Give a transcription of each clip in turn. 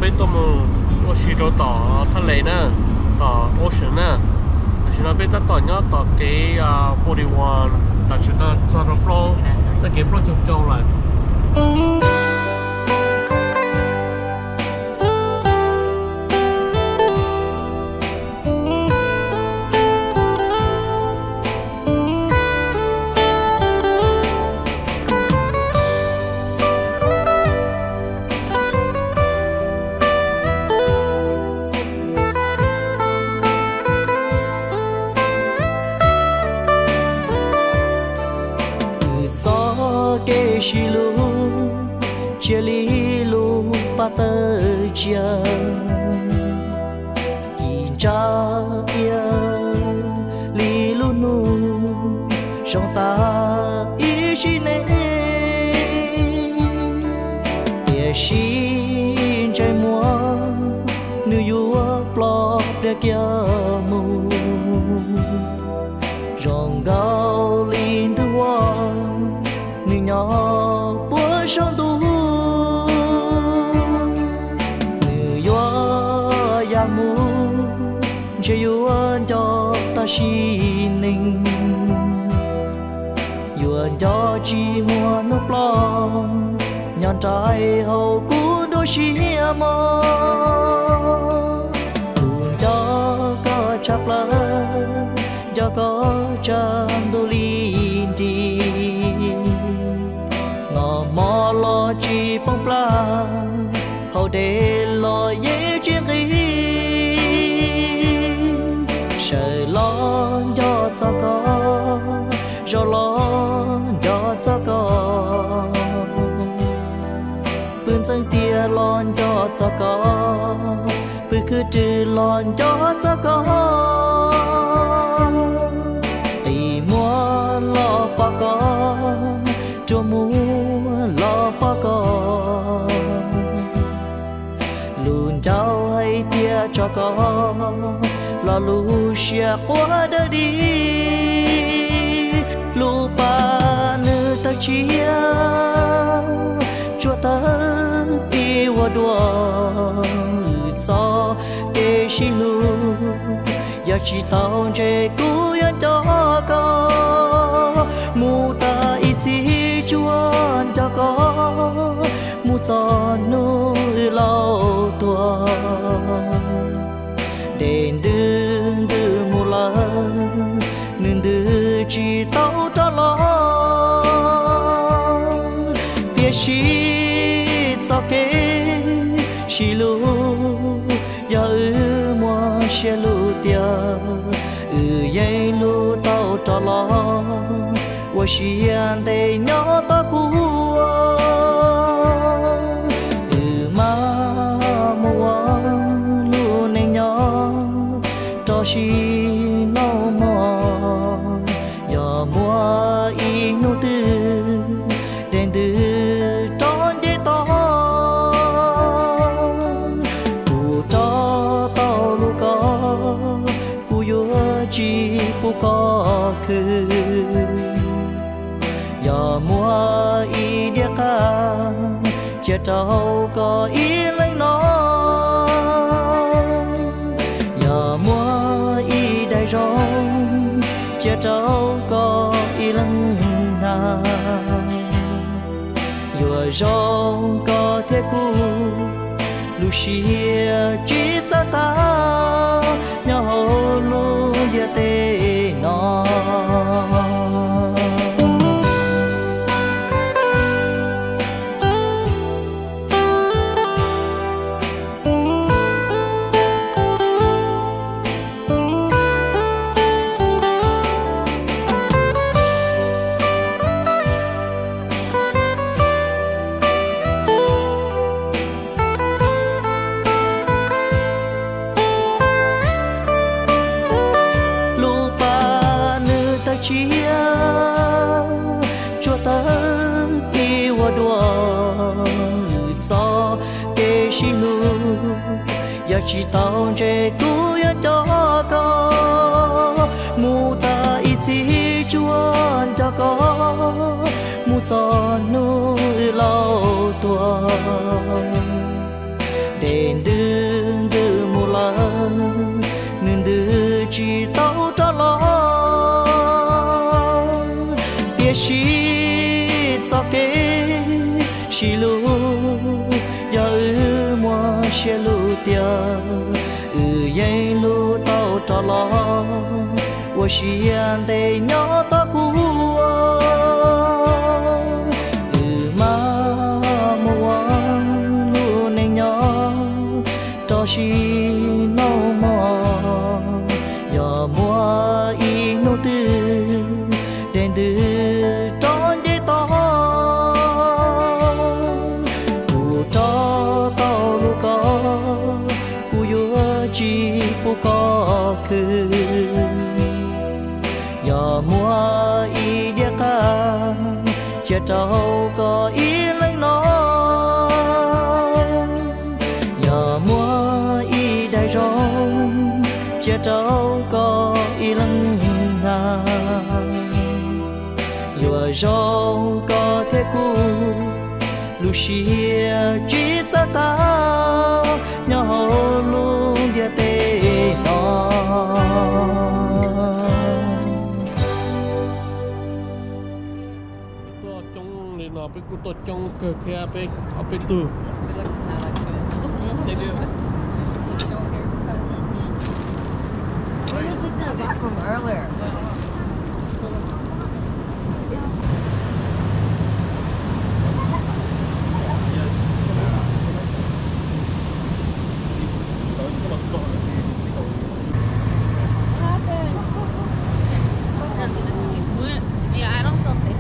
Peb tuaj mus ua si rau tom thaj les na, tom Ocean na. Tam sim no peb tab tom nyob tom kev forty one, tam sim no txog rau plaub, txoj kev plaub caug rau lawm. Wb txoj kev sib hlub, cia li lub paj tawg tsiaj, ci ntsa ia li lub hnub zoo tas ib sim neej. Tiam sis ntsej muag nws yuav ploj pliag kiag mus, zoo nkaus li ntuj ua nws nyob puag saum ntuj. Nws yuav ya mus, ntshe yuav nco tag sim neej, yuav nco tsis muaj hnub ploj, nyob nraim hauv kuv nruab siab mog. Kuv nco koj tshaj plaws, nco koj tshaj ntuj li nti, noj mov los tsis poob plab, haus dej los yeej tsis nqig. Sawv los nco txog koj, zaum los nco txog koj, pw ntxeev tiag los nco txog koj, pw khwv rwg los nco txog koj, qi muag los pom koj, rua muag los pom koj. Lus ncaus hais tias tso koj, los lub siab quaj dawb dig. Lub paj nws tawg tshiab, tsuas tawg pib ua dua. Wb txoj kev sib hlub, yog tsis tau ntse kuv yuav nco koj. Mus tas ib txhis tsuas nco koj, mus txog hnub wb laus tuag. Dej ntws ntws mus lawm, nws ntws tsis tau rov los. Tiam sis txoj kev sib hlub, yog wb muaj siab lug tiag, wb yeej hlub tau rov los, ua siab ntev nyob tos kuv. Wb maj mus ua lub neej nyob rau sim no mog. Yog muaj ib hnub twg dej ntws rov nce toj, kuv rov tau hlub koj, kuv yuav tsis pub koj khwv. Yog muaj ib diav qab, cia rau koj ib leeg no. Yog muaj ib daim zoo, cia rau koj ib leeg hnav. Yuav zoo koj thiab kuv, lub siab tsis txawj tag, nyob hauv lub ntiaj teb no. Lub paj nws tawg tshiab, tsuas tawg pib ua dua. Wb txoj kev sib hlub, yog tsis tau ntse kuv yuav nco koj. Mus tas ib txhis tsuas nco koj, mus txog hnub wb laus tuag. Dej ntws ntws mus lawm, nws ntws tsis tau rov los. Tiam sis txoj kev sib hlub, yog wb muaj siab lug tiag, wb yeej hlub tau rov los. Ua siab ntev nyob tos kuv, wb mam mus ua lub neej nyob rau siab noj mov. Yog muaj ib hnub twg dej ntws rov nce toj, kuv rov tau hlub koj, kuv yuav tsis pub koj khwv. Yog muaj ib diav qab, cia rau koj ib leeg no. Yog muaj ib daim zoo, cia rau koj ib leeg hnav. Yuav zoo koj thiab kuv, lub siab tsis txawj tag, nyob hauv lub ntiaj teb no. Tuaj coob li no, peb kuj tuaj coob kawg thiab, peb ob peb tug.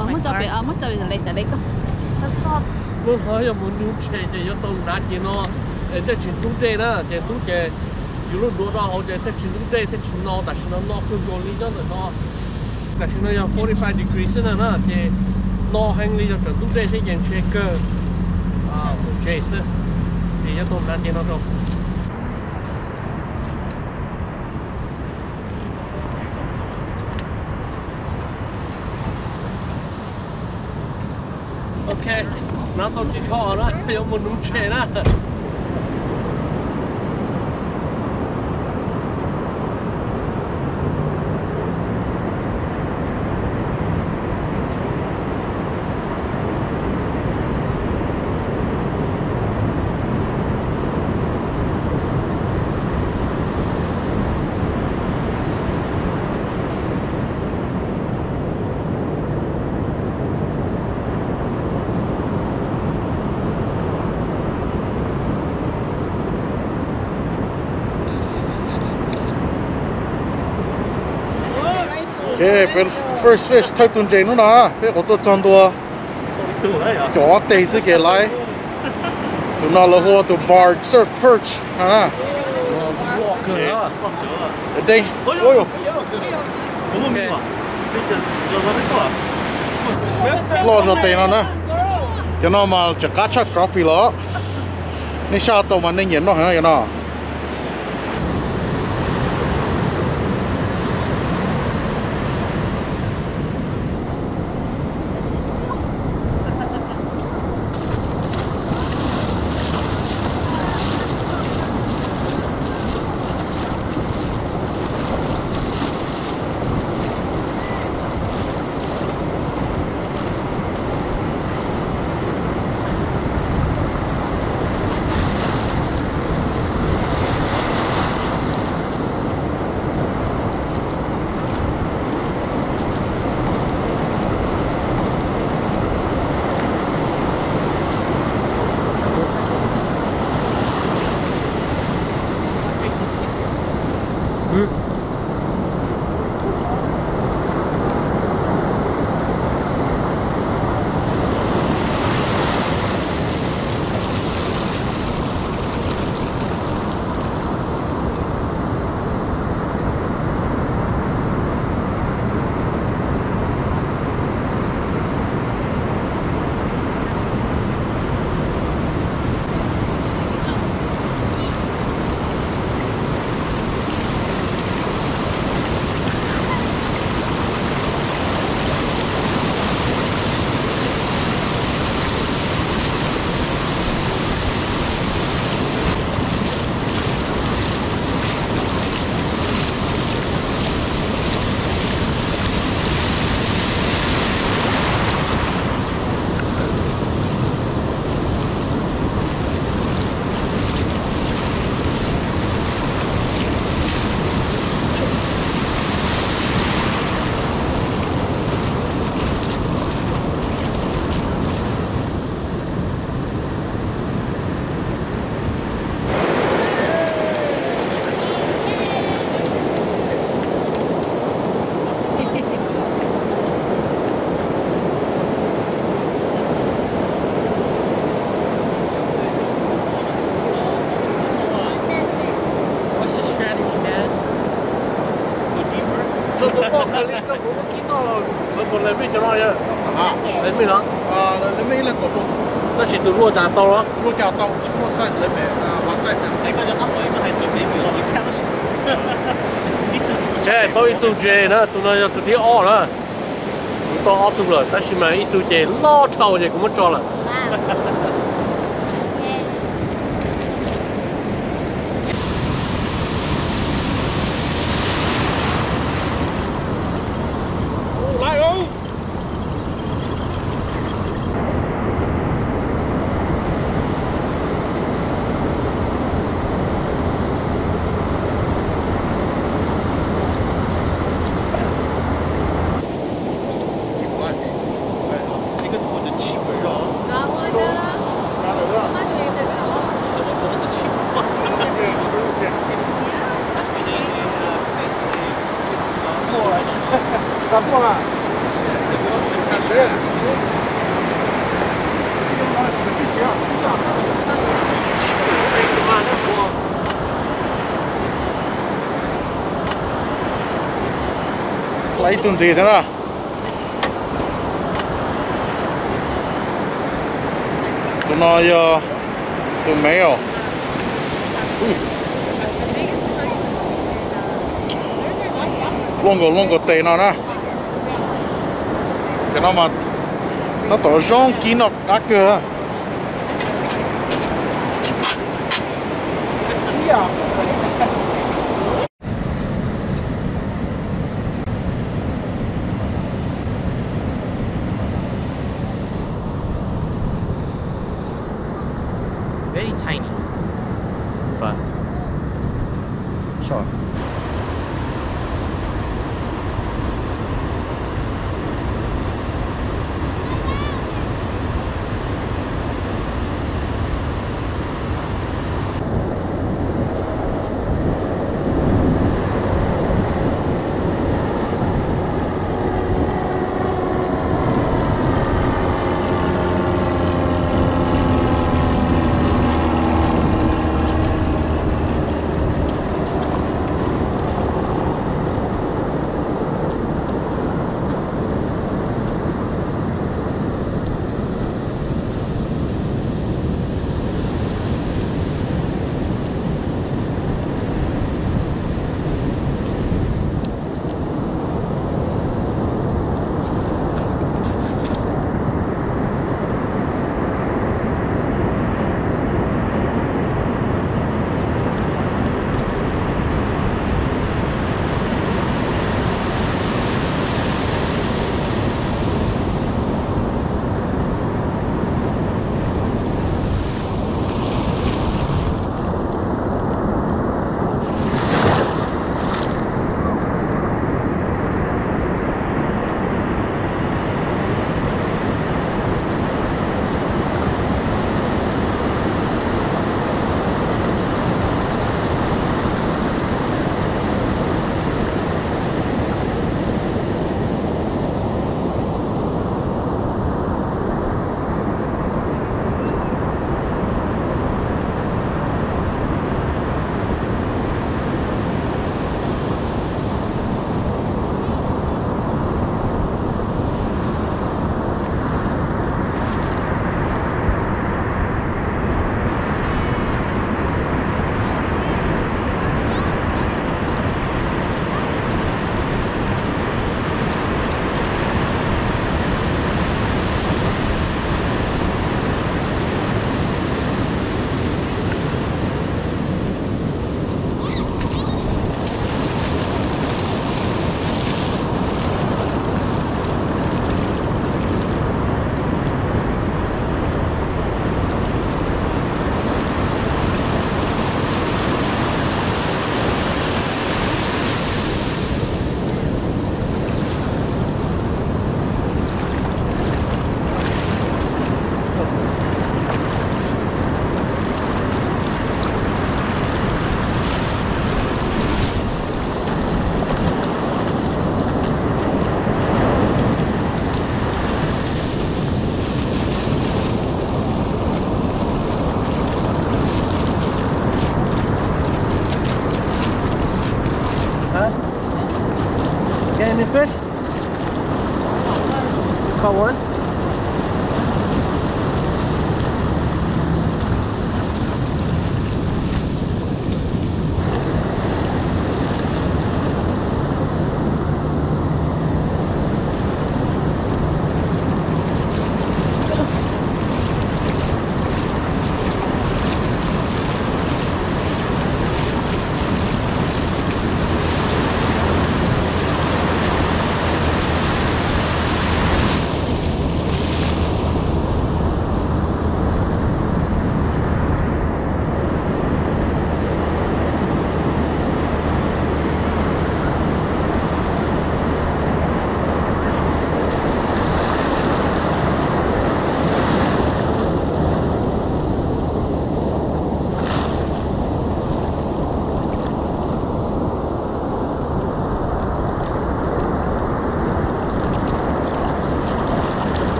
Mus tso pem, mus tso pem lawv tas dej koj. Hnub no yog mus nug ntshe ces yuav tau hnav ces no, thiaj tsis ntub dej na, ces ntub ces yus lub duav rau hauv ces thiaj tsis ntub dej thiaj tsis no, tam sim no no kawg nkaus li nyob ntawm no. Tam sim no yog forty five degree xwb na na, ces no heev li yog tseem ntub dej thiab ces ntshe kawg mus tsev xwb, ces yuav tau hnav ces no rau. Ok, hnav tau tsis tsho na, yuav mus nuv ntshe na. Peb first fish thawj tus ntses hnub no, peb qhuav tuaj txog ntua caum ob teg xwb ces laiv. Tus no lawv hu ua tus barred surf perch na. Loj zog tes no na. Cov no mas tseem qab tshaj crappie los. Nej saj tau mas nej nyiam noj heev cov no. Tus poj kawg li, koj kuv muab kib noj los lawv puas lawv mej cov no yog? Lawv mej los? Tab sis tus luaj cas tau los? Luaj cas tau, tsis muaj size lawv pem, size. Tau ib tug J na, tus no yog tus thib ob na. Kuv tau ob tug lawm tab sis mas ib tug ces loj dhau ces kuv muab tso lawm. Lawv ib tug ntxiv thiab na. Tus no yog tus male. Luaj nkaus luaj nkaus tes no na. Cov no mas tab tom zoo kib noj qab kawg. Very tiny, but sure. Fish? Caught one?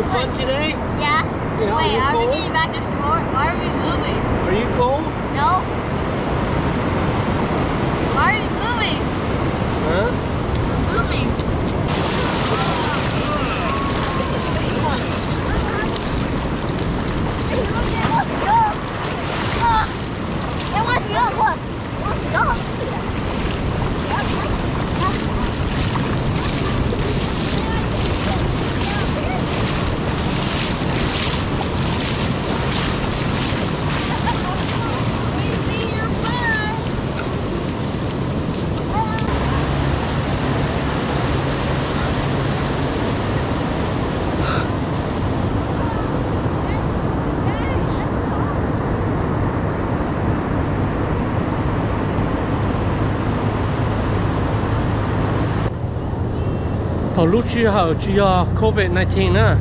Fun today? Yeah. Yeah, are you cold? Wait, are we getting back to shore? Why are we moving? Are you cold? No. Why are we moving? Huh? We're moving. It was your one. Thaum lub sij hawm tsis yog covid nineteen na,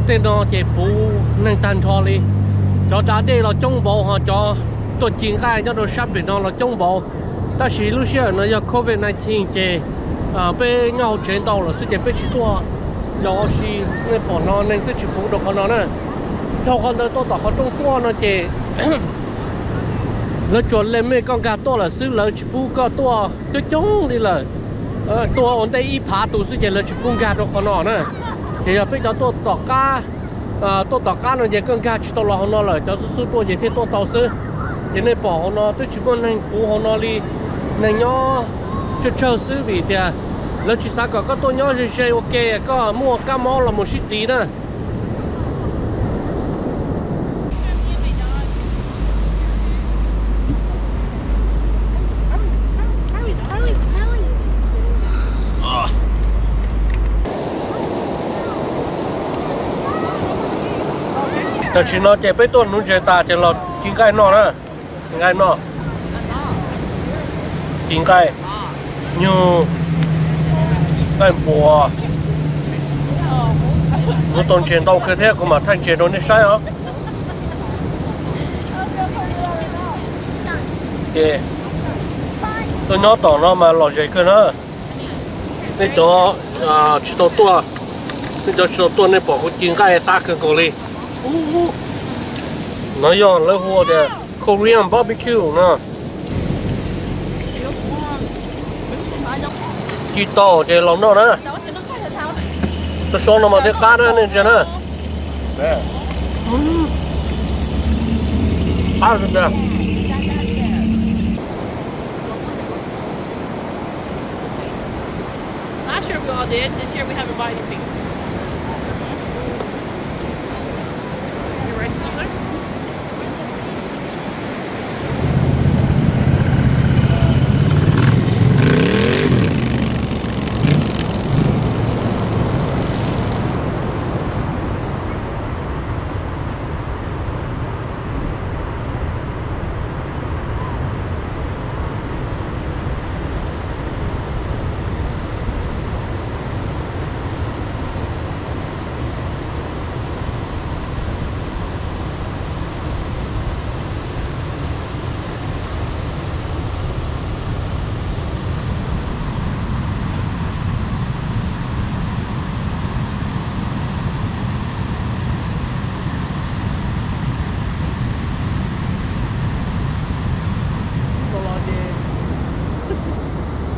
tej no ces puv neeg tag nrho li. Cov da dej los coob npaum, ho cov tuaj ci nqaij nyob rau sab pem no los coob npaum. Tab sis lub sij hawm no yog covid nineteen ces peb nyob hauv tsev ntau lawm xwb ces peb tsis tuaj yos ua si. Nej pom no neeg twb tsis puv rau qhov no na. Dhau qhov ntawd tuaj tom qhov rooj tuaj no ces lawv tsuas le mej koj nkag tuaj lawm xwb, lawv tsis pub koj tuaj coob coob li lawm. Tuaj ua ntej ib phav tus xwb ces lawv tsis pub nkag rau qhov no na. Ces yog peb cov tuaj tom qab, tuaj tom qab no ces koj nkag tsis tau los hauv no lawm, cov xub xub tuaj ces thiaj tuaj tau xwb. Ces nej pom hauv no twb tsis muaj neeg puv hauv no li, neeg nyob tsawg tsawg xwb vim tias lawv tsis xav kom koj tuaj nyob ze ze ua ke, koj muaj kab mob los mus sib tiv na. Tam sim no ces peb tuaj nuv ntses tas ces los ci nqaij noj na. Nqaij noj, ci nqaij, nyuj, nqaij npuas. Nuv tau ntses ntau kawg thiab, kuv mam thaij ntses rau nej saib os. Ces tuaj nyob tom no mas lom zem kawg na. Nej cov tsis tau tuaj, nej cov tsis tau tuaj nej pom kuv ci nqaij qab kawg nkaus li. No yog lawv hu tias Korean barbecue no. Ci tau ces los noj na. Tau so no mas thiaj qab na nej ntsia na. Qab tiag. Last year we all did. This year we haven't bought anything. Your rice is over there?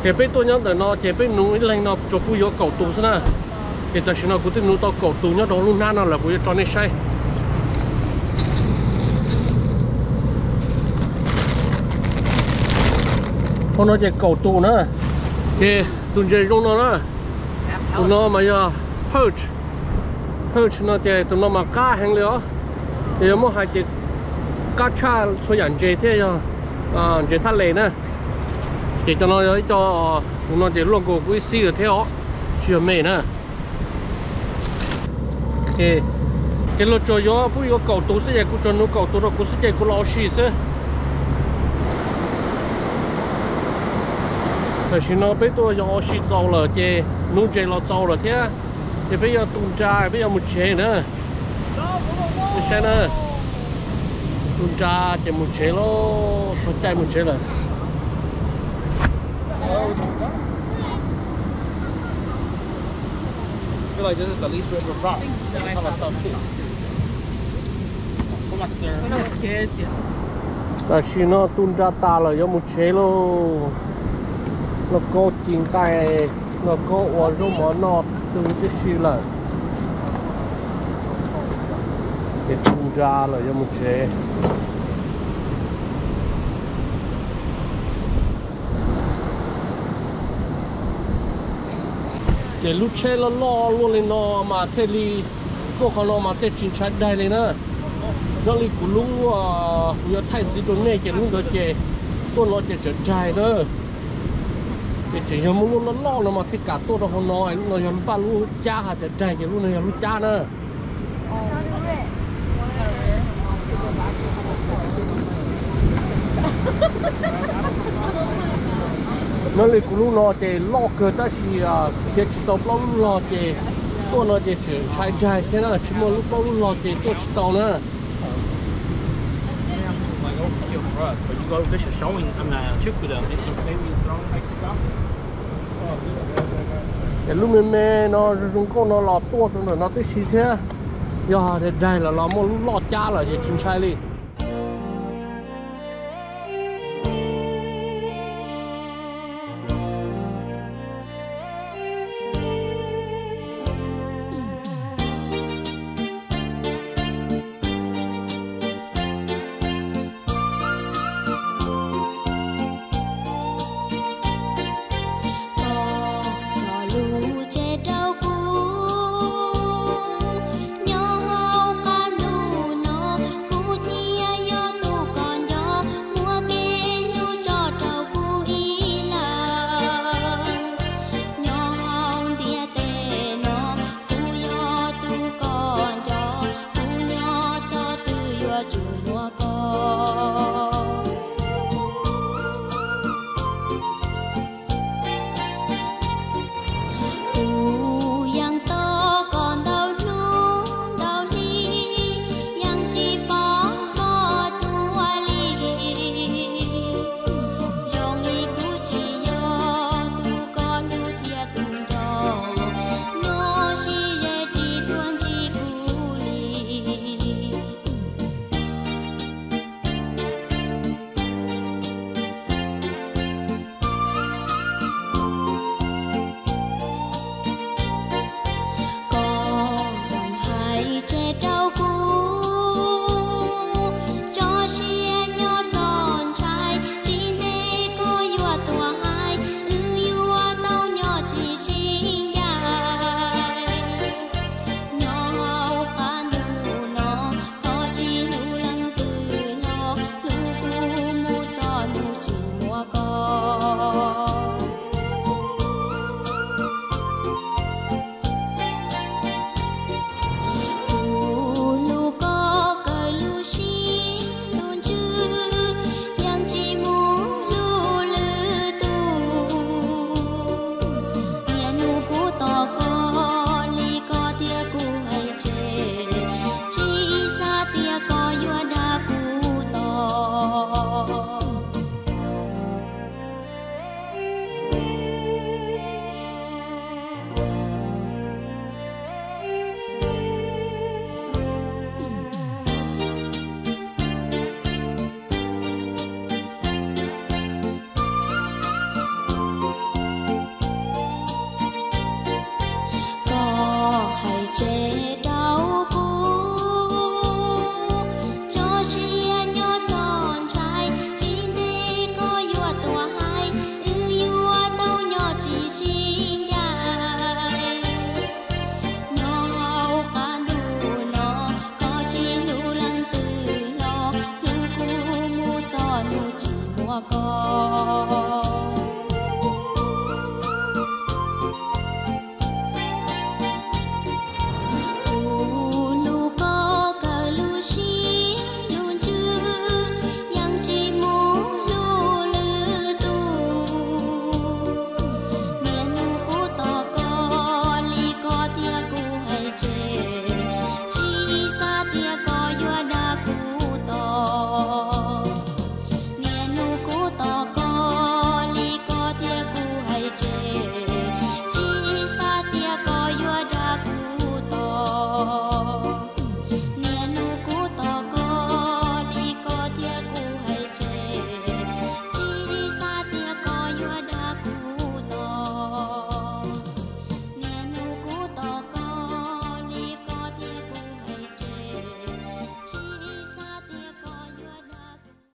Ces peb tuaj nyob ntawm no ces peb nuv ib leeg no tsuas pub yuav kaum tus xwb na. Ces tam sim no kuv twb nuv tau kaum tus nyob rau lub hnab no lawm, kuv yuav tso nej saib. Hauv no ces kaum tus na. Ces tus ntses zoo no na, tus no mas yog perch. Perch no ces tus no mas qab heev li os. Ces yog muab hais ces qab tshaj txhua yam ntses thiab yog ntses thaj les na. Ces cov no yog ib co, tus no ces luaj nkaus kuv ib xib thiab os, tsis yog me na. Ces luag tsuas yuav pub yuav kaum tus xwb ces kuv tsuas nuv kaum tus rau kuv xwb ces kuv los ua si xwb. Tam sim no peb tuaj yos ua si txaus lawm ces nuv ntses los txaus lawm thiab. Ces peb yuav tu nra peb yuav mus tsev na. Nej saib na, tu nra ces mus tsev lauj, txog caij mus tsev lawm. Tam sim no tu nra tas lawm yuav mus tsev lauj. Lauj kaub ci nqaij, lauj kaub ua zaub mov noj tu tib si lawm. Ces tu nra lawm yuav mus tsev. Ces lub tsheb loj loj luaj li no mas thiaj li tuaj qhov no mas thiaj tsis ntshai daig li na. Nyob li kuv lub, kuv yuav thaij ntxiv rau nej ces lub ntawd ces tuaj no ces tseem daig na. Ces tseem yog muaj lub loj loj no mas thiaj kam tuaj rau hauv no, lub no yog lub paj lub cab, hais tias daig ces lub no yog lub cab na. Nyob li kuv lub no ces loj kawg tab sis khiav tsis tau plaub lub log ces tuaj no ces tseem ntshai daig thiab na, tsis muaj lub plaub lub log ces tuaj tsis tau na. Ces lub me me no zoo zoo nkauj no los tuaj rau ntawm no tib si thiab. Yog tias daig lawm los muaj lub loj cab lawm ces tsis ntshai li.